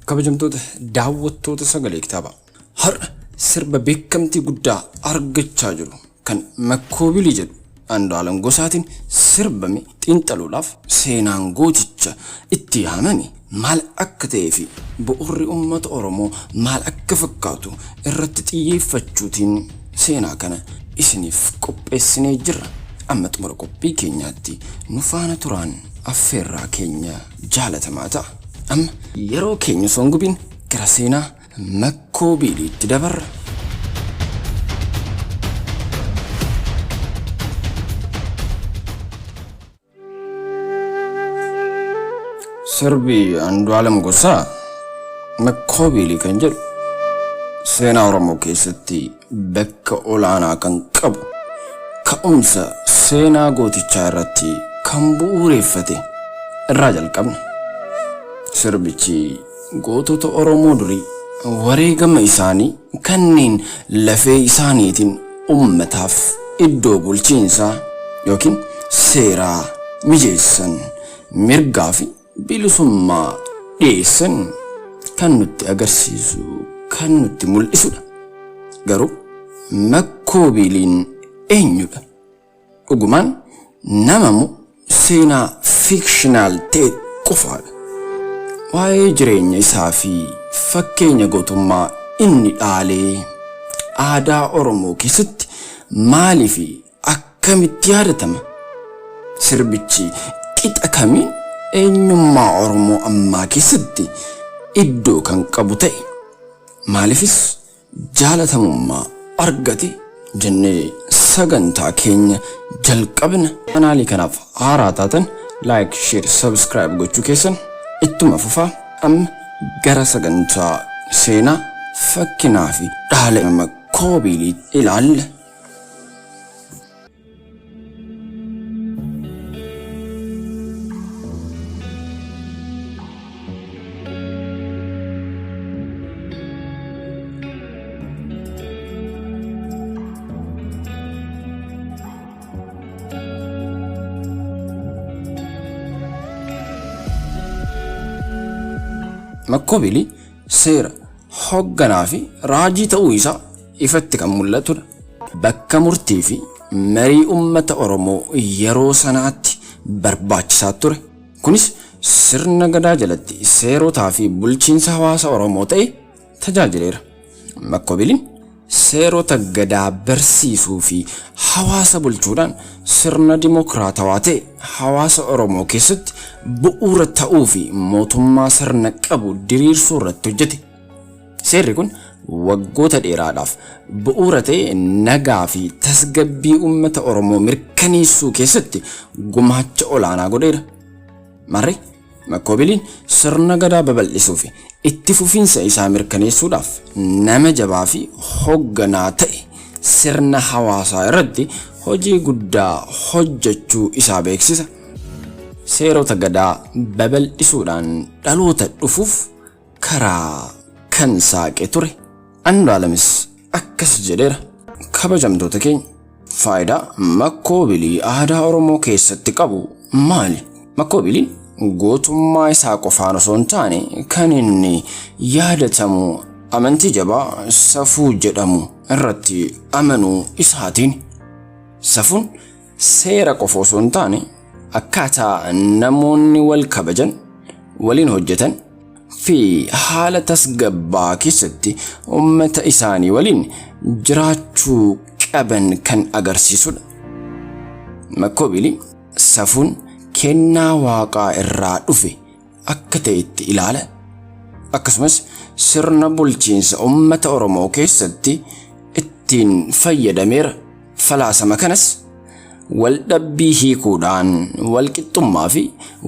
Kabajamtoota daawwattoota Sagalee Kitaabaa. Har'a sirba beekamtii guddaa argachaa jiru kan Makkoobilii jedhu Andu'aalam Gosaatiin sirbame xiinxaluudhaaf seenaan gooticha itti yaamame maal akka ta'ee fi bu'uurri uummata Oromoo maal akka fakkaatu irratti xiyyeeffachuutiin seenaa kana isiniif qopheessinee jirra. Amma xumura qophii keenyaatti nu faana turaan affeerraa keenya jaalatamaa ta'a. Amma yeroo keenya osoo hin gubin gara seenaa Makkoobiiliitti dabarra. Sirbi Andu'aalam Gosaa Makkoobiilii kan jedhu seenaa Oromoo keessatti bakka olaanaa kan qabu ka'umsa seenaa gootichaa irratti kan bu'uureeffate irraa jalqabna. Sirbichi gootota Oromoo durii wareegama isaanii kanneen lafee isaaniitiin ummataaf iddoo bulchiinsaa yookiin seeraa mijeessan, mirgaa fi bilisummaa dhiyeessan kan nutti agarsiisu, kan nutti mul'isudha. Garuu Makkoobiiliin eenyudha? Dhugumaan nama moo seenaa fictional ta'e qofaadha? Waa'ee jireenya isaa fi fakkeenya gootummaa inni dhaalee aadaa Oromoo keessatti maalii fi akkamitti yaadatama? Sirbichi qixa kamiin eenyummaa Oromoo ammaa keessatti iddoo kan qabu ta'e? Maaliifis jaalatamummaa argate jennee sagantaa keenya jalqabna. Chaanaalii kanaaf haaraa taatan like, share, subscribe gochuu keessan ittuma fufaa. Amma gara sagantaa seenaa fakkinaa fi dhaala Makkoobiilii ilaalla. Makkoobiilii seera, hogganaa fi raajii ta'uu isaa ifatti kan mul'atudha. Bakka murtii fi marii uummata Oromoo yeroo sanaatti barbaachisaa ture. Kunis sirna Gadaa jalatti seerotaa fi bulchiinsa hawaasa Oromoo ta'e tajaajileera. Makkoobiliin seerota Gadaa barsiisuu fi hawaasa bulchuudhaan sirna dimokiraatawaa ta'e hawaasa Oromoo keessatti bu'uura ta'uu fi mootummaa sirna qabu diriirsuu irratti hojjete. Seerri kun waggoota dheeraadhaaf bu'uura ta'e nagaa fi tasgabbii uummata Oromoo mirkaneessuu keessatti gumaacha olaanaa godheera. Marree Makkoobiliin sirna Gadaa babal'isuu fi itti fufiinsa isaa mirkaneessuudhaaf nama jabaa fi hogganaa ta'e sirna hawaasaa irratti hojii guddaa hojjechuu isaa beeksisa. Seerota Gadaa babal'isuudhaan dhaloota dhufuuf karaa kan saaqe ture. Andu'aalamis akkas jedheera. Kabajamtoota keenya, faayidaa Makkoobilii aadaa Oromoo keessatti qabu maali? Makkoobiliin gootummaa isaa qofaan osoo hin taane kan inni yaadatamu amantii jabaa safuu jedhamu irratti amanuu isaatiin. Safuun seera qofa osoo hin taane akkaataa namoonni wal kabajan, waliin hojjetan fi haala tasgabbaa keessatti uummata isaanii waliin jiraachuu qaban kan agarsiisudha. Makkoobiilii safuun kennaa waaqaa irraa dhufe akka ta'etti ilaala. Akkasumas sirna bulchiinsa uummata Oromoo keessatti ittiin fayyadameera. Falaasama kanas waldhabbii hiikuudhaan walqixxummaa fi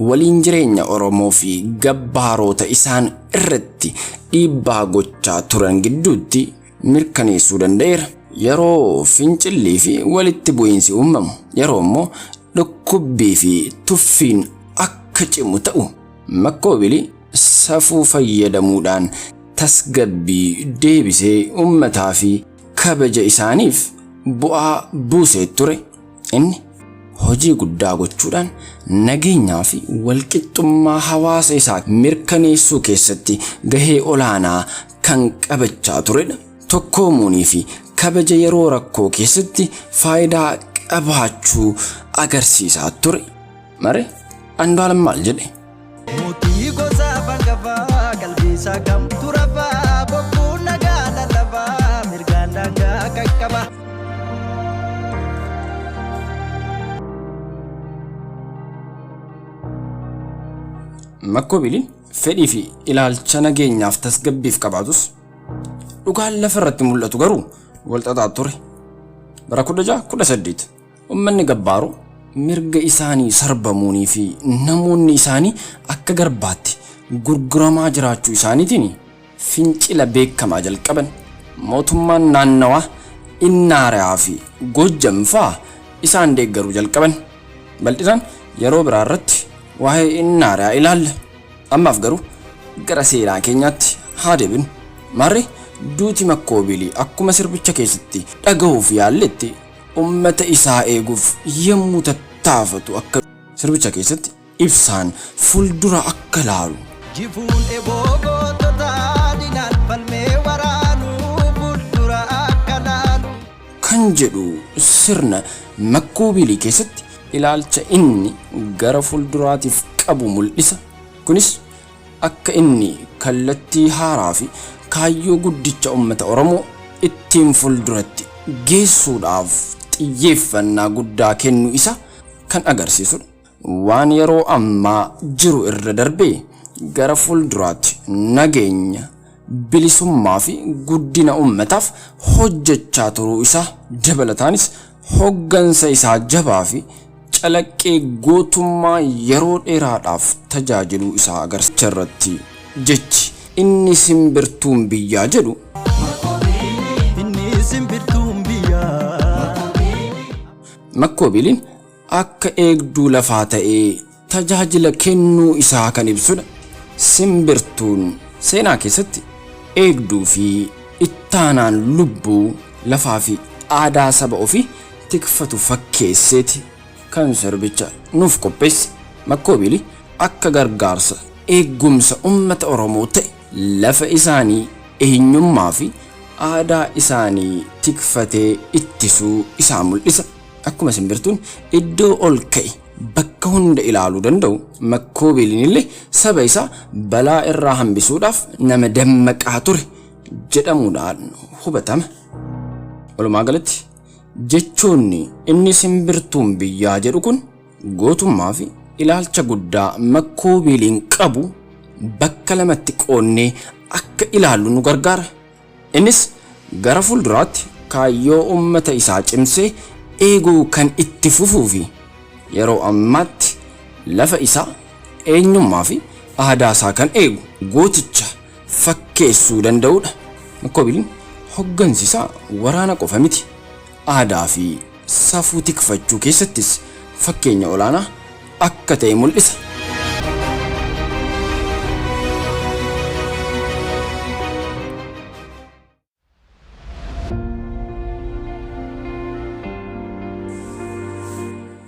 waliin jireenya Oromoo fi gabbaaroota isaan irratti dhiibbaa gochaa turan gidduutti mirkaneessuu danda'eera. Yeroo fincillii fi walitti bu'iinsi uumamu, yeroo immoo dhukkubbii fi tuffiin akka cimu ta'u, Makkoobili safuu fayyadamuudhaan tasgabbii deebisee uummataa fi kabaja isaaniif bu'aa buusee ture. Inni hojii guddaa gochuudhaan nageenyaa fi walqixxummaa hawaasa isaa mirkaneessuu keessatti gahee olaanaa kan qabachaa turedha. Tokkoomuunii fi kabaja yeroo rakkoo keessatti faayidaa qabaachuu agarsiisaa ture. Mare Andu'aalam maal jedhe? Mootii gosa hangafaa qalbiisaa kamtu rafaa bokkuun nagaa lallabaa mirgaan daangaa qaqqaba. Makkoo Biliin fedhii fi ilaalcha nageenyaaf tasgabbiif qabaatus dhugaan lafa irratti mul'atu garuu walxaxaa ture. Bara 1618 uummanni Gabbaaroo mirga isaanii sarbamuunii fi namoonni isaanii akka garbaatti gurguramaa jiraachuu isaaniitiin fincila beekamaa jalqaban. Mootummaan naannawaa Innaariyaa fi Gojjam fa'aa isaan deeggaruu jalqaban. Bal'inaan yeroo biraa irratti waa'ee Innaariyaa ilaalla. Ammaaf garuu gara seenaa keenyaatti haa deebinu. Maarree duuti Makkoobilii akkuma sirbicha keessatti dhagahuuf yaalletti ummata isaa eeguuf yommuu tattaafatu akka sirbicha keessatti ibsaan fuuldura akka laalu. Jifuun eboo goototaa dinaan falmee waraanuu fuuldura akka laalu. Kan jedhu sirna Makkoobilii keessatti ilaalcha inni gara fuulduraatiif qabu mul'isa. Kunis akka inni kallattii haaraa fi kaayyoo guddicha uummata Oromoo ittiin fuulduratti geessuudhaaf xiyyeeffannaa guddaa kennu isa kan agarsiisudha. Waan yeroo ammaa jiru irra darbee gara fuulduraatti nageenya, bilisummaa fi guddina uummataaf hojjechaa turuu isaa dabalataanis hoggansa isaa jabaa fi calaqqee gootummaa yeroo dheeraadhaaf tajaajiluu isaa agarsiisa. Irratti jechi inni simbirtuun biyyaa jedhu Inni simbirtuun biyyaa. Makkoobiliin akka eegduu lafaa ta'ee tajaajila kennuu isaa kan ibsudha. Simbirtuun seenaa keessatti eegduu fi ittaanaan lubbuu lafaa fi aadaa saba ofii tikfatu fakkeesseeti kan sirbicha nuuf qopheesse. Makkoobili akka gargaarsa eegumsa uummata Oromoo ta'e lafa isaanii eenyummaa fi aadaa isaanii tikfatee ittisuu isaa mul'isa. Akkuma simbirtuun iddoo ol ka'e bakka hunda ilaaluu danda'u, Makkoobiliin illee saba isaa balaa irraa hambisuudhaaf nama dammaqaa ture jedhamuudhaan hubatama. Walumaa galatti jechoonni inni simbirtuun biyyaa jedhu kun gootummaa fi ilaalcha guddaa Makkoobiliin qabu bakka lamatti qoonnee akka ilaallu nu gargaara. Innis gara fuulduraatti kaayyoo uummata isaa cimsee eeguu kan itti fufuu fi yeroo ammaatti lafa isaa eenyummaa fi aadaa isaa kan eegu gooticha fakkeessuu danda'udha. Makkoobiliin hoggansi isaa waraana qofa miti. Aadaa fi safuu tikfachuu keessattis fakkeenya olaanaa akka ta'e mul'isa.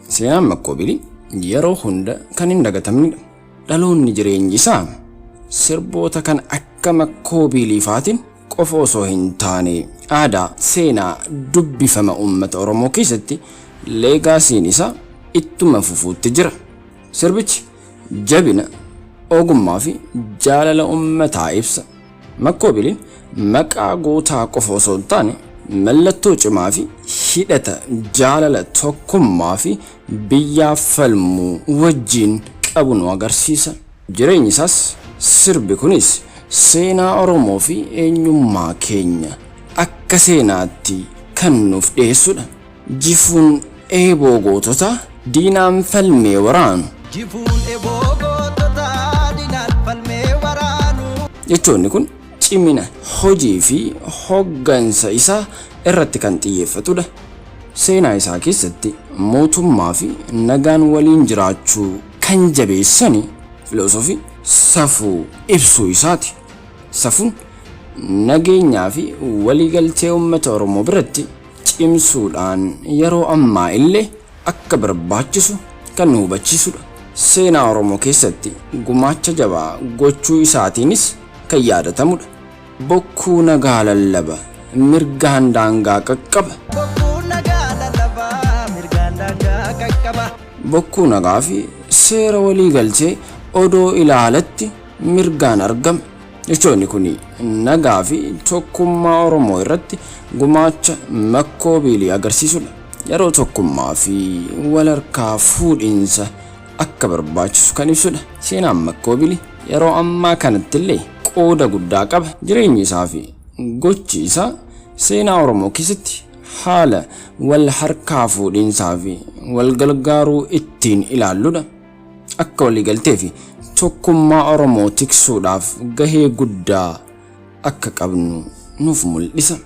Seenaan Makkoobilii yeroo hunda kan hin dagatamnedha. Dhaloonni jireenyi isaa sirboota kan akka Makkoobilii faatiin qofa osoo hin taane aadaa seenaa dubbifama uummata Oromoo keessatti leegaasiin isaa ittuma fufuutti jira. Sirbichi jabina, ogummaa fi jaalala uummataa ibsa. Makkoobiliin maqaa gootaa qofa osoo hin taane mallattoo cimaa fi hidhata jaalala tokkummaa fi biyyaaf falmuu wajjin qabu nu agarsiisa. Jireenyi isaas sirbi kunis seenaa Oromoo fi eenyummaa keenya akka seenaatti kan nuuf dhiyeessudha. Jifuun eeboo goototaa diinaan falmee waraanu. Jifuun eboo goototaa dinaan falmee waraanu. Jechoonni kun cimina hojii fi hoggansa isaa irratti kan xiyyeeffatudha. Seenaa isaa keessatti mootummaa fi nagaan waliin jiraachuu kan jabeessani filoosofii safuu ibsuu isaati. Safuun nageenyaa fi waliigaltee uummata Oromoo biratti cimsuudhaan yeroo ammaa illee akka barbaachisu kan nu hubachiisudha. Seenaa Oromoo keessatti gumaacha jabaa gochuu isaatiinis kan yaadatamudha. Bokkuu nagaa lallaba, mirgaan daangaa qaqqaba. Bokkuu nagaa lallaba, mirgaan daangaa qaqqaba. Bokkuu nagaa fi seera walii galtee odoo ilaalatti mirgaan argama. Jechoonni kun nagaa fi tokkummaa Oromoo irratti gumaacha Makkoo Biilii agarsiisudha. Yeroo tokkummaa fi walharkaa fuudhinsa akka barbaachisu kan ibsudha. Seenaan Makkoo Biilii yeroo ammaa kanattillee qooda guddaa qaba. Jireenyi isaa fi gochi isaa seenaa Oromoo keessatti haala wal harkaa fuudhinsaa fi wal gargaaruu ittiin ilaalludha. Akka waliigaltee fi tokkummaa Oromoo tiksuudhaaf gahee guddaa akka qabnu nuuf mul'isa.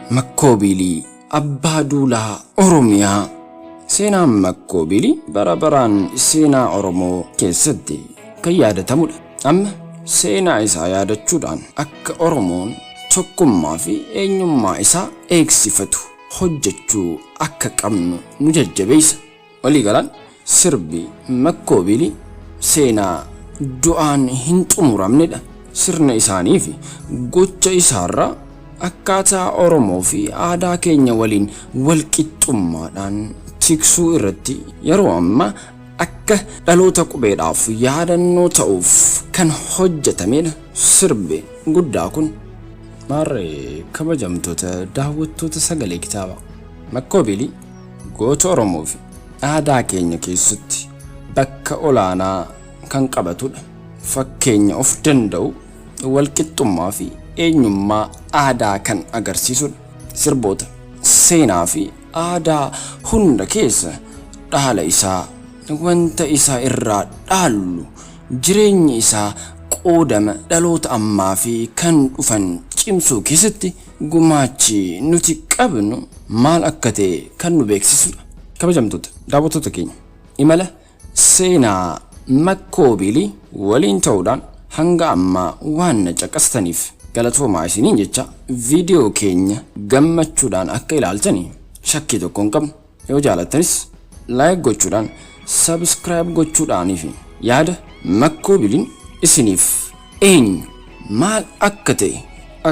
Makkoo Biilii Abbaa Duulaa Oromiyaa. Seenaan Makkoo Biilii bara baraan seenaa Oromoo keessatti kan yaadatamudha. Amma seenaa isaa yaadachuudhaan akka Oromoon tokkummaa fi eenyummaa isaa eegsifatu hojjechuu akka qabnu nu jajjabeessa. Waliigalaan sirbi Makkoo Biilii seenaa du'aan hin xumuramnedha. Sirna isaanii fi gocha isaarraa akkaataa Oromoo fi aadaa keenya waliin walqixxummaadhaan tiksuu irratti yeroo ammaa akka dhaloota qubeedhaaf yaadannoo ta'uuf kan hojjetamedha. Sirbi guddaa kun. Maarree kabajamtoota daawwattoota sagalee kitaabaa. Makkoo Biilii goota Oromoo fi aadaa keenya keessatti bakka olaanaa kan qabatudha. Fakkeenya of danda'u walqixxummaa fi eenyummaa aadaa kan agarsiisudha. Sirboota seenaa fi aadaa hunda keessa dhaala isaa wanta isaa irraa dhaallu jireenyi isaa qoodama dhaloota ammaa fi kan dhufan cimsuu keessatti gumaachi nuti qabnu maal akka ta'e kan nu beeksisudha. Kabajamtoota daawwattoota keenya imala seenaa Makkoo Biilii waliin ta'uudhaan hanga ammaa waan na caqastaniif galatoomaa isiniin jecha viidiyoo keenya gammachuudhaan akka ilaaltanii shakkii tokko hin qabnu. Yoo jaalattanis like gochuudhaan subscribe gochuudhaanii fi yaada Makkoo Biiliin isiniif eenyu maal akka ta'e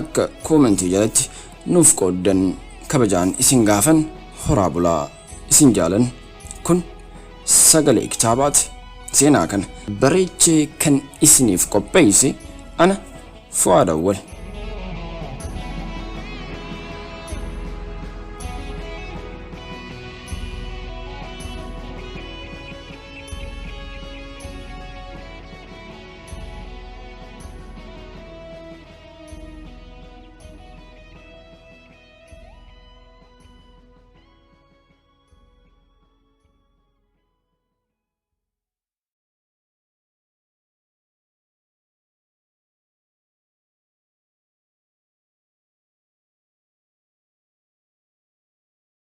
akka koomentii jalatti nuuf qooddan kabajaan isin gaafan horaa bulaa isin jaalan. Kun sagalee kitaabaati. Seenaa kana bareechee kan isiniif qopheesse ana Fu'aad Awwal.